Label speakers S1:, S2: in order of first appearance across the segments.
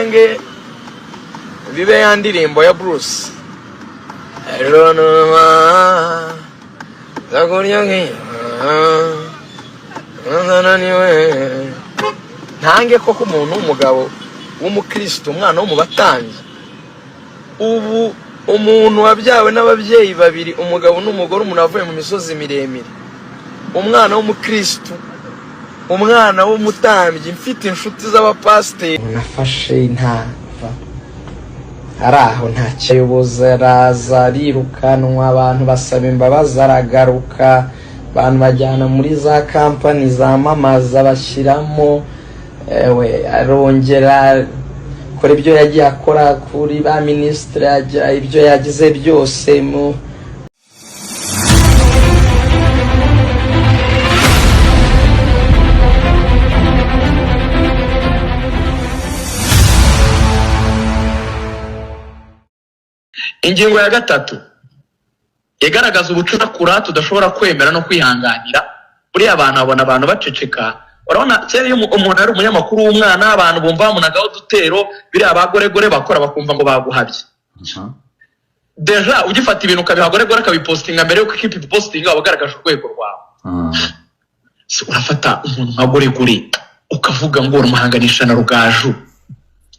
S1: Ntange bibe ya ndirimbo ya Bruce. Ronoma zakurya nkiyo ntange koko umuntu w'umugabo w'umukristo, umwana wo mu batambyi, ubu umuntu wabyawe n'ababyeyi babiri, umugabo n'umugore, umuntu wavuye mu misozi miremire, umwana w'umukristo, umwana w'umutambyi, mfite inshuti z'abapasiteri.
S2: Nafashe ntava ari aho, ntacyo ayoboza, araza arirukanwa, abantu basaba imbabazi, aragaruka, abantu bajyana muri za kampani zamamaza bashyiramo, ewe arongera akora ibyo yagiye akora kuri ba minisitiri, ibyo yagize byose mu
S3: Ingingo ya gatatu igaragaza ubucakura tudashobora kwemera no kwihanganira. Buriya abantu babona abantu baceceka. Urabona kera iyo umuntu ari umunyamakuru w'umwana, abantu bumva bamunagaho udutero, biriya bagoregore bakora, bakumva ngo baguhabye. Déjà ugifata ibintu ukabiha goregore akabipostinga mbere yuko ikipe ibipostinga, waba ugaragaje urwego rwawe. So, urafata umuntu nka Goregore ukavuga ngo uramuhanganisha na Rugaju.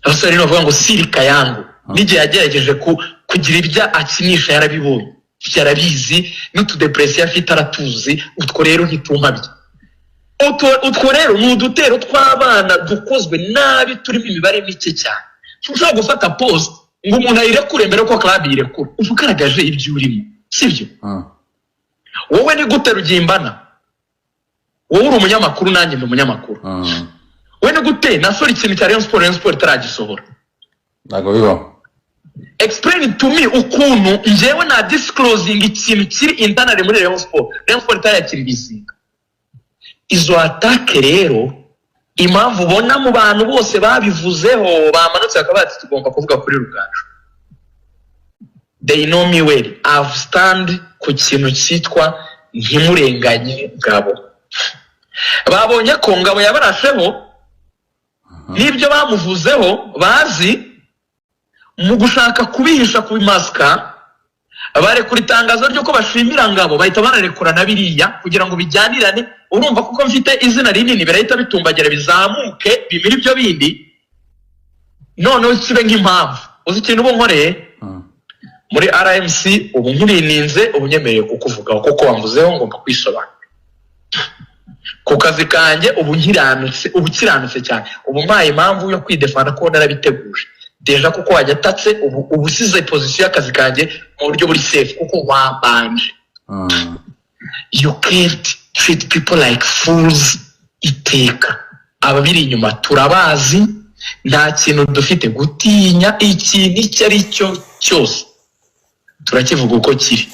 S3: Abasore rero bavuga ngo sirika yangu n'igihe yagerageje kugira ibyo akinisha, yarabibonye, yarabizi, n'utudepresiyo afite aratuzi. Utwo rero ntitumpabye. Utwo rero ni udutero tw'abana dukozwe nabi, turimo imibare mike cyane. Ntushobora gufata post ngo umuntu ayirekure mbere yuko club yirekura. Uba ugaragaje ibyo urimo, sibyo? Wowe ni gute Rugimbana? Wowe uri umunyamakuru, nanjye ndi umunyamakuru. We ni gute nasohora ikintu cya Rayon Sport, Rayon Sport itaragisohora?
S4: Ntabwo bibaho.
S3: Explain to me ukuntu njyewe na disclosing ikintu kiri internal muri Rayon Sport, Rayon Sport itarayakiririzinga. Izo attaque rero, impamvu ubona mu bantu bose babivuzeho bamanutse bakaba bati tugomba kuvuga kuri Rugaju, they know me well. I've stand ku kintu cyitwa ntimurenganye Ngabo. Babonye ko Ngabo yabarasheho n'ibyo bamuvuzeho bazi, mu gushaka kubihisha, kubimasika, barekura itangazo ry'uko bashimira Ngabo, bahita banarekura na biriya kugira ngo bijyanirane. Urumva, kuko mfite izina rinini, birahita bitumbagira, bizamuke, bimire ibyo bindi, noneho kibe nk'impamvu. Uzi ikintu ubu nkoreye muri RMC? Ubu nkurininze, ubu nyemereye kukuvugaho kuko wamvuzeho, ngomba kwisobanura ku kazi kanjye. Ubu nkiranutse, ubu kiranutse cyane, ubu mpaye impamvu yo kwidefanda ko narabiteguje déjà, kuko wajya atatse ubu usize position y'akazi kanjye mu buryo buri safe kuko wambanje. You can't treat people like fools. Iteka ababiri inyuma turabazi, nta kintu dufite gutinya. Ikintu icyo ari cyo cyose turakivuga uko kiri.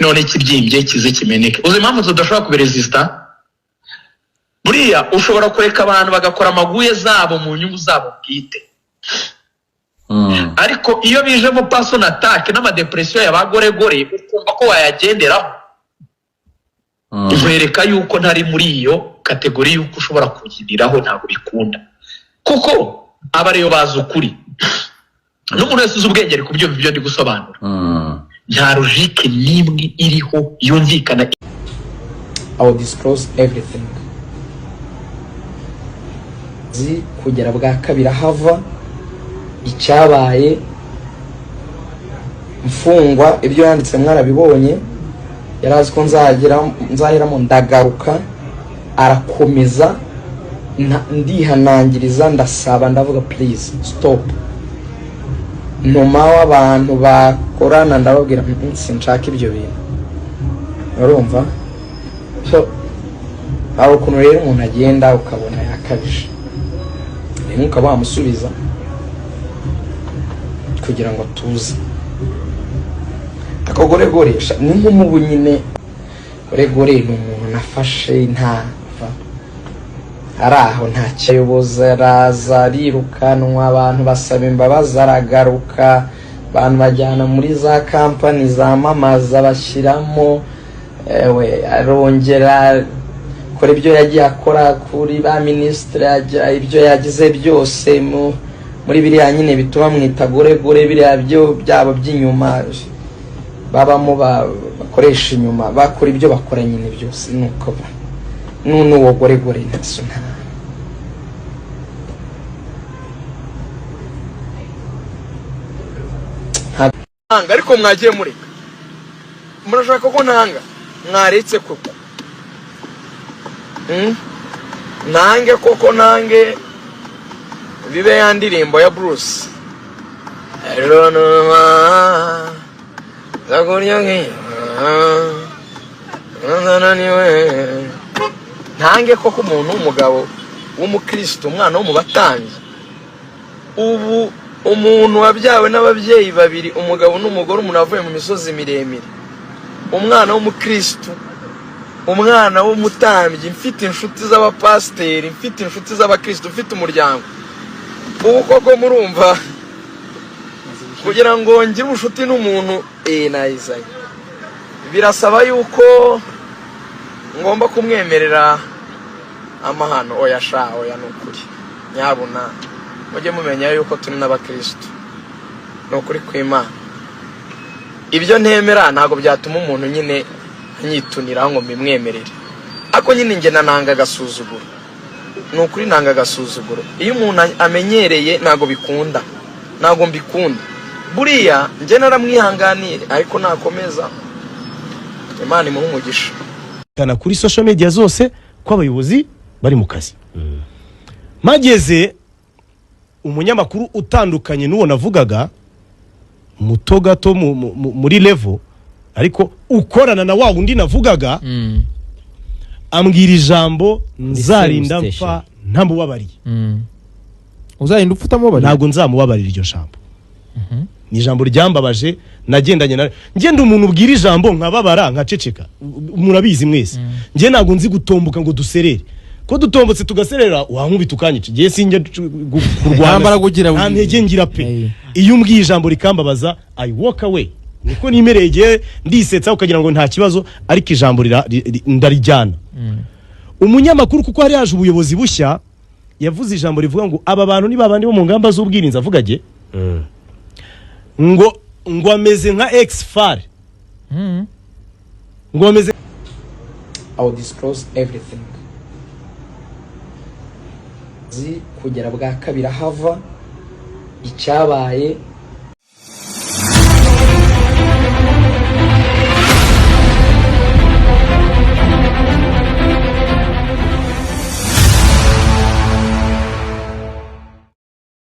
S3: None kibyimbye kize kimeneke. Uzi impamvu tudashobora kubiresista? Buriya ushobora kureka abantu bagakora amaguye zabo mu nyungu zabo bwite, ariko iyo bijemo personal attack n'amadepresiyo y'abagoregore, ukumva ko wayagenderaho, nkwereka yuko ntari muri iyo catégorie y'uko ushobora kuginiraho. Ntabwo bikunda, kuko aba ariyo bazi ukuri, n'umuntu wese uzi ubwenge ari kubyumva ibyo ndi gusobanura. Nta logique n'imwe iriho yumvikana.
S2: I will disclose everything. Zi kugera bwa kabiri ahava icyabaye, mfungwa, ibyo yanditse mwarabibonye. Yari azi ko nzagera nzaheramo ndagaruka, arakomeza, ndihanangiriza, ndasaba, ndavuga please stop. Ntuma w'abantu bakorana, ndababwira sinshaka ibyo bintu." Urumva? So hari ukuntu rero umuntu agenda ukabona yakabije, rimwe ukaba wamusubiza kugira ngo atuze. Ako Goregore ni nk'umubu nyine. Goregore ni umuntu nafashe ntava ari aho, ntacyo ayoboza, araza arirukanwa, abantu basaba imbabazi, aragaruka, abantu bajyana muri za kampani zamamaza bashyiramo, ewe arongera akora ibyo yagiye akora kuri ba minisitiri, ibyo yagize byose mu Muri biriya nyine bituma mwita gore gore, biriya byo byabo by'inyuma babamo, bakoresha inyuma, bakora ibyo bakora nyine byose, nuko ba n'uwo gore gore ntaso nta.
S1: Ntanga, ariko mwagiye mureka. Murashaka ko ntanga? Mwaretse koko. Nange koko nange bibe ya ndirimbo ya Bruce: "Ejo numa nzakurya nananiwe." Ntange koko umuntu w'umugabo w'umukristo, umwana wo mu batambyi. Ubu umuntu wabyawe n'ababyeyi babiri, umugabo n'umugore, umuntu wavuye mu misozi miremire, umwana w'umukristo, umwana w'umutambyi, mfite inshuti z'abapasiteri, mfite inshuti z'abakristo, mfite umuryango, ubu koko murumva kugira ngo ngire ubucuti n'umuntu nayizanye, birasaba yuko ngomba kumwemerera amahano? Oya sha, oya, ni ukuri. Nyabuna mujye mumenya yuko turi n'abakristo, ni ukuri kw'Imana. Ibyo ntemera ntabwo byatuma umuntu nyine anyituniraho ngo mbimwemerere. Ariko nyine njye nanga agasuzuguro, ni ukuri nanga agasuzuguro. Iyo umuntu amenyereye, ntabwo bikunda, ntabwo mbikunda. Buriya njye naramwihanganiye, ariko nakomeza, Imana imuhe umugisha.
S4: Kana kuri social media zose ko abayobozi bari mu kazi. Mageze umunyamakuru utandukanye n'uwo navugaga, muto gato muri level, ariko ukorana na wa wundi navugaga, ambwira ijambo nzarinda
S5: Same.
S4: mpfa ntamubabariye.
S6: Uzarinda upfa utamubabarira?
S4: Ntabwo nzamubabarira. Iryo jambo ni ijambo ryambabaje. Nagendanye na ngenda, umuntu ubwira ijambo nkababara nkaceceka, murabizi mwese. Njye ntabwo nzi gutomboka ngo duserere, ko dutombotse tugaserera wankubita ukanyica. Njye sinjya kurwana.
S6: Nta mbaraga ugira.
S4: Nta ntege ngira pe. Iyo umbwiye ijambo rikambabaza, I walk away. Niko nimereye igihe, ndisetsa ukagira ngo nta kibazo, ariko ijambo ndarijyana. Umunyamakuru, kuko hari haje ubuyobozi bushya, yavuze ijambo rivuga ngo aba bantu ni babandi bo mu ngamba z'ubwirinzi, avuga jye ngo ameze nka ex-FAR, ngo ameze
S2: I will disclose everything. Zi kugera bwa kabiri ahava icyabaye.